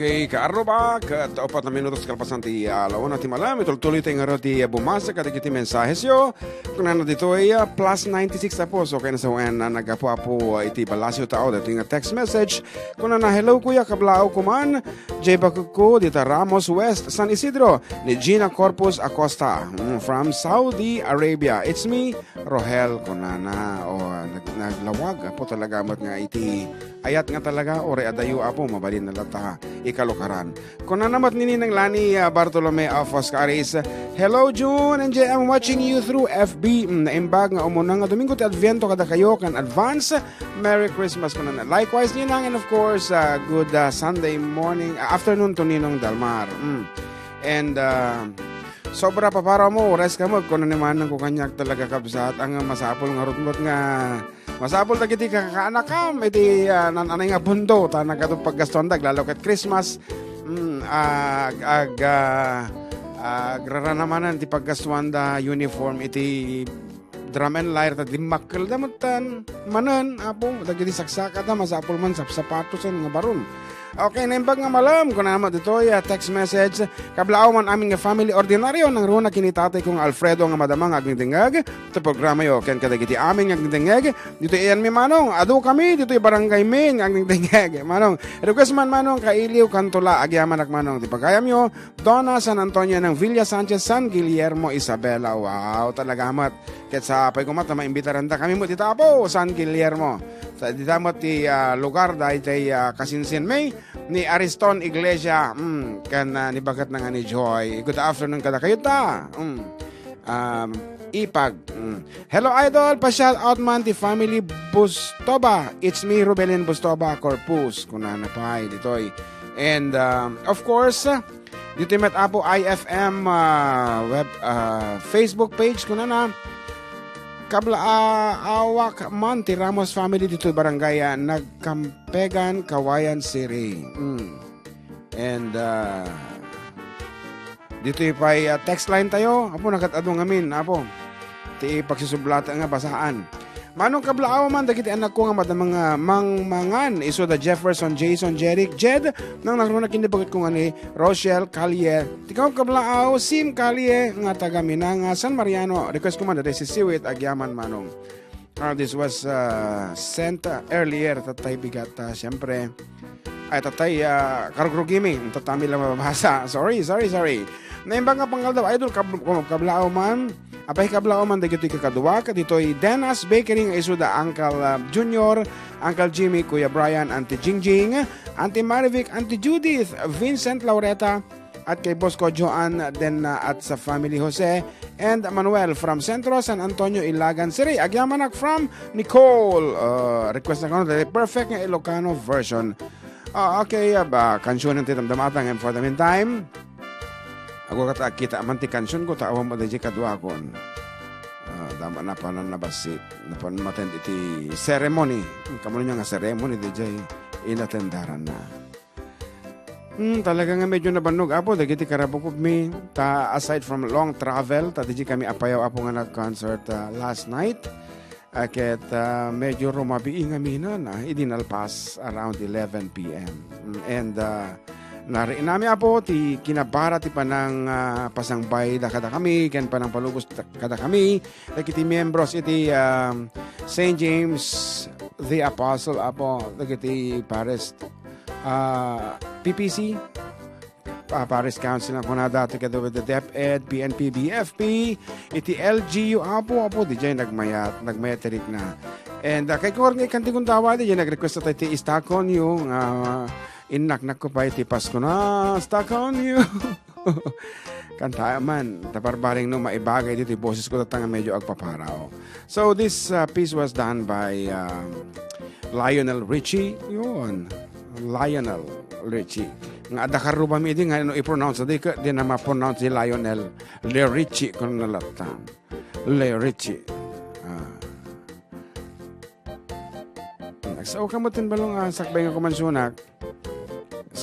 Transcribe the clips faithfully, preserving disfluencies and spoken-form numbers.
Okay, kaarruba, ket upat a minutos kalpasan ti, ah, alas una ti malam, itultuloy tayo ngarud ti, ah, bumasa kadagiti mensahesyo. Kunana ditoy, ah, plus ninety-six a puso, kaya nasa wen na nagapu-apu, ah, iti balasyo tao, ditoy nga text message. Kunana, "Hello, kuya, kablaaw kuman. Jay Bakukko, dita Ramos West, San Isidro, ni Gina Corpus Acosta, mm, from Saudi Arabia. It's me, Rohel," kunana. O, nag-, naglawag, apo talaga met nga iti ayat nga talaga, uray adayo, apo, mabalin na latta, ikalukaran. Kunana met ni Ninang Lani, ah, Bartolome of Oscaris, "Hello, June and Jay, I'm watching you through F B. Mm, naimbag nga umuna nga Domingo ti Adviento kadakayo ken advance Merry Christmas," kunana. Likewise, Ninang, and of course, ah, good, ah, Sunday morning, ah, afternoon to Ninong Dalmar. Mm. And, ah, sobra papara mo, rest ka mo, kunana ni Manang ko kaniak talaga, kabsat, ang masapul nga rutngot nga Masapul dagiti kakaanakam iti, ah, nan-anay nga pundo, ta nagadu paggastuanda, lalo ket Christmas. Mm, ag-, ag-, ah, agrarana manen ti paggastuanda uniform iti drum and lyre, ta dimmakkelda met tan manen, apo, dagiti saksakada, masapul man sapsapatosen nga baron. Okay, naimbag nga malam, kunana met ditoy, ah, text message. "Kablaaw man amin nga family, ordinaryo, nangruna ken ni tatayko nga Alfredo nga madama nga agdingdingeg ti programayo, ken kadagiti amin nga agdingdingeg ditoy ayanmi, Manong. Adu kami ditoy barangay min nga agdingdingeg, Manong. Request man, Manong, kailiw, kanto la, agyamanak, Manong, ti pagayamyo, Donna San Antonio ng Villa Sanchez, San Guillermo, Isabela." Wow, talaga met. Ket sa apay koma ta maimbitaranda kami met ita, apo, San Guillermo. Sa dita met ti, ah, lugar, daytay, ah, kasinsinmi ni Ariston Iglesia, mm, ken, ah, ni baketna nga ni Joy. Good afternoon kadakayo ta. Mm. Um, Ipag. Mm. "Hello, Idol. Pa-shout out man ti family Bustoba. It's me, Rubelin Bustoba, Corpus," kunana pay ditoy. And, um, of course, ditoy met, apo, I F M, ah, web, ah, Facebook page, kunana, "Kabla, ah, awak man ti Ramos family ditoy barangay, ah, Nagkampegan, Cauayan City." Mm. And, ah, ditoy pay, ah, text line tayo. Apo, nakat-adu ngamin, apo. Ti pagsisublata nga basaan. "Manong, kablaaw man dagiti anakko nga madama nga mangmangan, isu da Jefferson, Jason, Jeric, Jed, nang nangruna ken ni baketko nga ni Rochelle Calle. Ti kab-, kablaaw, Sim Calle, nga taga Minanga, San Mariano." Request ko man daytay Sisiwit, agyaman, Manong. Ah, this was, ah, sent, ah, earlier, tatay bigat, ah, siyempre. Ay, tatay, ah, karugrugimi, tatami lang mababasa. Sorry, sorry, sorry. Naimbag nga pangkaldaw, Idol, kab-, kablaaw man. Apay, kablaaw man dagitoy kakaduak, ditoy Denas Bakery nga isu da Uncle, ah, Junior, Uncle Jimmy, Kuya Brian, Auntie Jingjing, Auntie Marivic, Auntie Judith, Vincent, Laureta, at kay Boss ko Joan, then, uh, at sa family Jose and Manuel from Centro San Antonio, Ilagan City. Agyamanak from Nicole. Uh, request na kuno, the perfect nga Ilocano version. Ah, okay, uh, ba, kansionen ti damdamata, and for the meantime, ako kat-, kita man ti kansion ko, ta awan mo di kaduakon. Ah, dama na panan nabassit, napan maten iti ceremony. Kamu nga ceremony, di jay inatendaran na. Hmm, talaga nga medyo nabannog, Apo, dagiti karabukobmi. Ta aside from long travel, ta di kami apayaw, Apo, nga nag-concert, ah, last night. Ah, ket, ah, medyo rumabii ngamin, ah, idi nalpas around eleven p m. Mm, and, ah, nariinami, Apo, ti kinabara ti panang, ah, pasangbay da kadakami, ken panangpalubos da-, kadakami, dagiti miembros iti, ah, Saint James the Apostle, Apo, dagiti pares ah, P P C, ah, Parish Council nga kunada, together with the DepEd, P N P, B F P, iti L G U, Apo, Apo, di jay nagmayat, nagmayat ti rikna. And, ah, kay Jorge Cantigundawa, di jay nag-request tayo ti Stuck on You, nga, ah, innaknak ko pay ti Pasko na, Stuck on You. Kanta man, ta barbareng no maibagay dito, boses ko tatang medyo agpaparaw. So this, uh, piece was done by, um, Lionel Richie. Yun. Lionel Richie. Nga adda karrubami idi nga no i-pronounce, di ka, di na ma-pronounce di Lionel. Le Richie, kung nalatan. Le Richie. Ah. Nagsao ka mo tin balong, ah, sakbay nga kumansunak.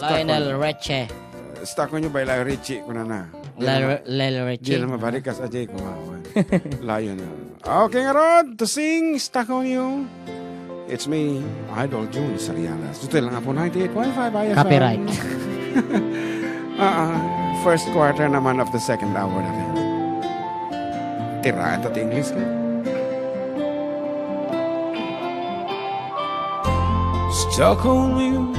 Lionel Richie. Stuck on You by Lionel Richie, kuna na. Lionel, Lionel Richie. Di na mabarikas, ajay kumawan. Lionel. Okay, nga rod, to sing Stuck on You. It's me, Idol June Sarialas. Tutoy lang po, ninety-eight point five I F M. Copyright. Ah, ah, first quarter naman of the second hour na rin. Tira, ito ti English ka. Stuck on you.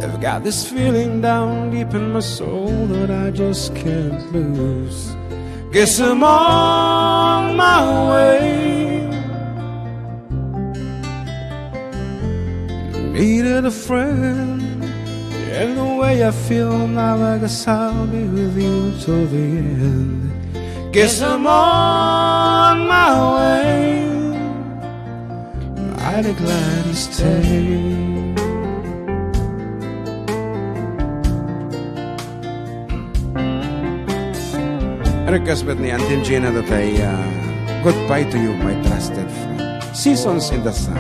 I've got this feeling down deep in my soul that I just can't lose. Guess I'm on my way. Needed a friend, and the way I feel now, I guess I'll be with you till the end. Guess I'm on my way. I'd be glad to stay. Request with ni Auntie Gina today, uh, Goodbye to You, My Trusted Friend. Seasons in the Sun.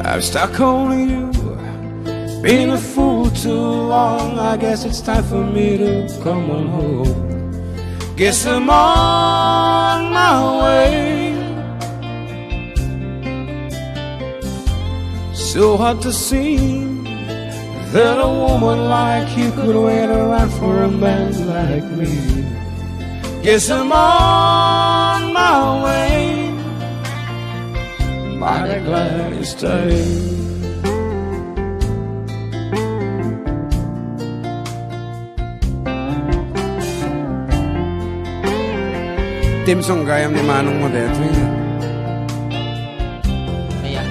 I've stuck on you, been a fool too long. I guess it's time for me to come on home. Guess I'm on my way. So hard to see that a woman like you could wait around for a man like me. Guess I'm on my way, but I'm glad you stayed. Theme song gayam ni Manong Modeto, eh. Ayan.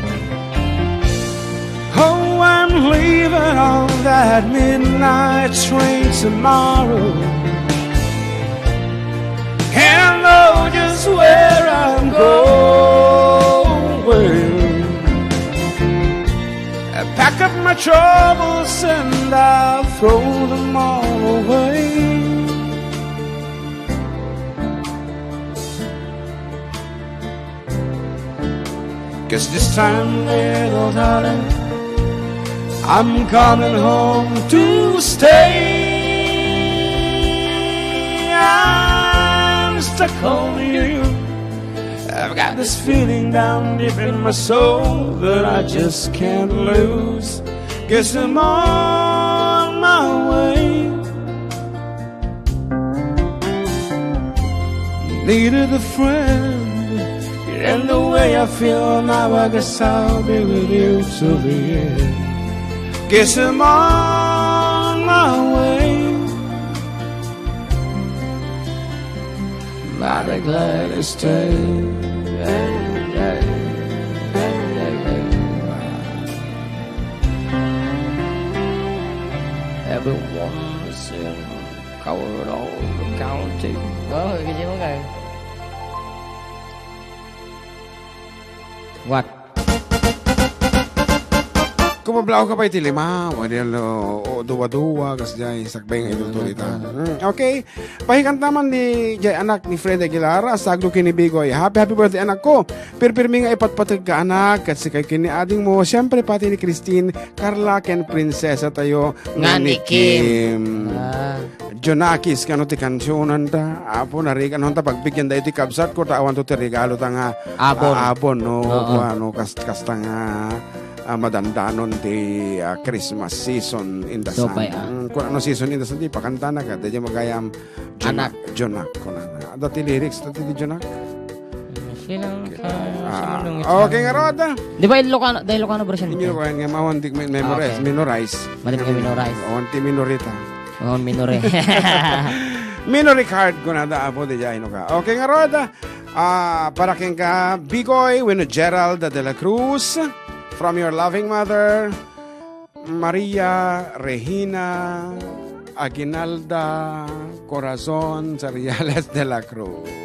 Oh, I'm leaving on that midnight train tomorrow. Can't know just where I'm going. I pack up my troubles and I'll throw them all away. Cause this time, little darling, I'm coming home to stay. I'm stuck on you. I've got this feeling down deep in my soul that I just can't lose. Guess I'm on my way. Needed a friend, and the way I feel now, I guess I'll be with you till the end. Guess I'm on my way. Mighty glad to stay. Everyone sing Colorado County. Oh, kasi mo kay. What? Kung mablaw ka pa iti lima, o di, o, o, duwa-duwa, kas jay, sakbay nga itultulita. Mm, okay. Pahikanta man ni jay anak ni Fred Aguilar, asagdo ken ni Bigoy. Happy, happy birthday, anak ko. Pirpirmi nga ipatpateg ka, anak. Ket sika ken ni ading mo. Siyempre, pati ni Christine, Carla, ken prinsesa tayo nga ni Kim. Ah. Jonakis, kano ti kansionan ta? Apo, narigan ta pagbigyan da iti kabsat ko, ta awan to ti regalo ta nga, Abon. Ah, abon, no? Oo. Kuano, kas-, kasta nga, ah, madandanon ti, ah, Christmas season in the sun. Pay, ah. Mm, kun ano season in the sun, di pakantana ka, di magayam Jonak, Anak. Jonak, kunana. Ada ti lyrics, ada ti Jonak? Silang sa, ah, sa mulong okay, nga rod, ah. Di ba Ilocano, da Ilocano version? Inyo ko nga, awan di me-, memorize, memorize. Mali nga memorize. Awan ti minorita. Oh, minore. Minori card ko na da, apo, di jay, no ka. Okay, nga rod, ah. Ah, para ken ka, Bigoy, wenno Gerald de la Cruz, from your loving mother, Maria Regina Aguinalda Corazon Cereales de la Cruz.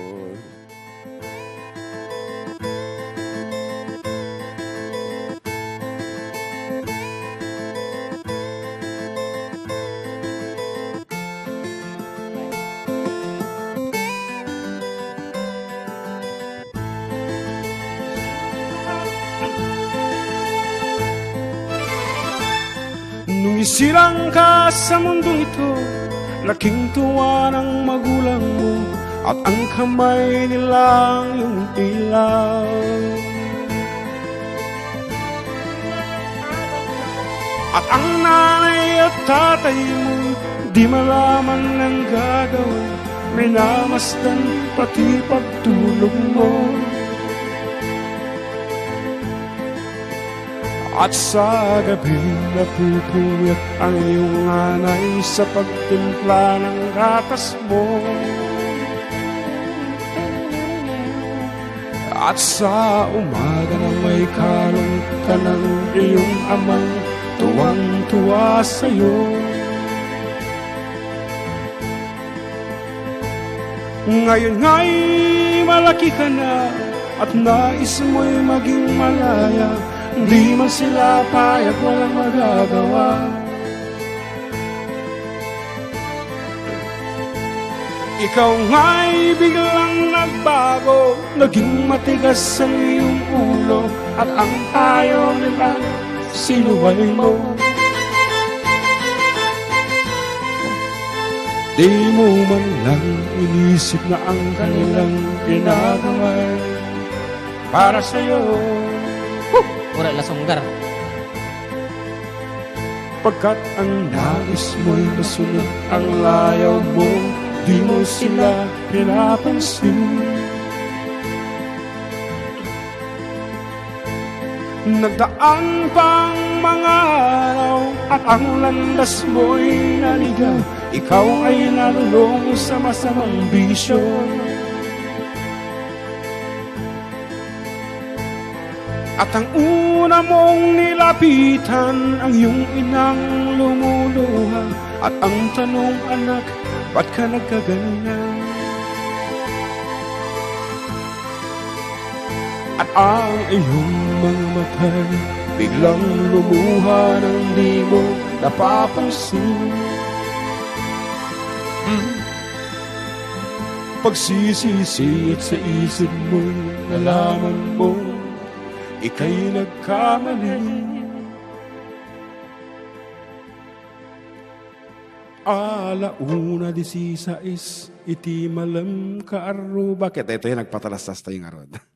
Nung isirang ka sa mundong ito, nakintuan ang magulang mo at ang kamay nilang iyong ilaw. At ang nanay at tatay mo, di malaman nanggagawa, minamasdan pati pagtulog mo. At sa gabi, napupuyat ang iyong nanay sa pagtimpla ng gatas mo. At sa umaga na may kalong ka ng iyong amang tuwang-tuwa sa'yo. Ngayon nga'y malaki ka na at nais mo'y maging malaya, di man sila payag, walang magagawa. Ikaw nga'y biglang nagbago, naging matigas ang iyong ulo, at ang payo nila sinuway mo. Di mo man lang inisip na ang kanilang ginagawa para sa'yo. Uray la sunggar. Pagkat ang nais mo'y masunod ang layaw mo, di mo sila pinapansin. Nagdaan pang mga araw at ang landas mo'y naligaw. Ikaw ay nalulong sa masamang bisyo. At ang una mong nilapitan, ang iyong inang lumuluha. At ang tanong, anak, ba't ka nagkaganyan? At ang iyong mga mata'y biglang lumuha nang di mo napapansin. Hmm. Pagsisisi at sa isip mo, nalaman mo, ika'y nagkamali. Ala una disisais iti malem ka arruba. Ket daytoy nagpatalastas tayo ngarud.